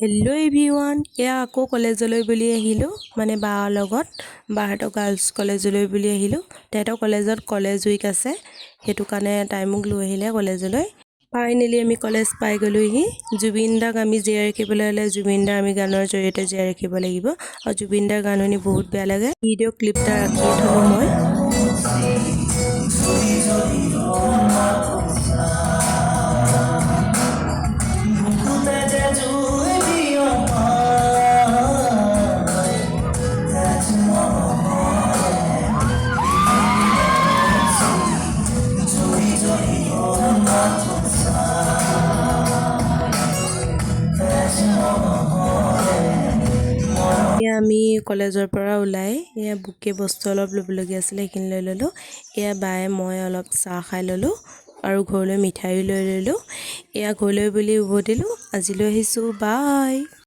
Hello' everyone, এয়া আকৌ কলেজলৈ বুলি আহিলোঁ, মানে বাৰ লগত, বাহঁতৰ গাৰ্লছ কলেজলৈ বুলি আহিলোঁ। তেহেঁতৰ কলেজত কলেজ উইক আছে, সেইটো কাৰণে তাই মোক লৈ আহিলে কলেজলৈ। ফাইনেলি আমি কলেজ পাই গ'লোহি। জুবিন দাক আমি জীয়াই ৰাখিবলৈ হ'লে জুবিন দাৰ আমি গানৰ জৰিয়তে জীয়াই ৰাখিব লাগিব আৰু জুবিন দাৰ গান শুনি বহুত বেয়া লাগে। ভিডিঅ' ক্লিপ এটা ৰাখিয়ে থ'লোঁ মই। এয়া আমি কলেজৰ পৰা ওলাই এয়া বুকে বস্তু অলপ ল'বলগীয়া আছিলে, সেইখিনি লৈ ল'লোঁ। এয়া বায়ে মই অলপ চাহ খাই ল'লোঁ আৰু ঘৰলৈ মিঠাইও লৈ ল'লোঁ। এয়া ঘৰলৈ বুলি উভতিলোঁ। আজিলৈ আহিছোঁ, বাই।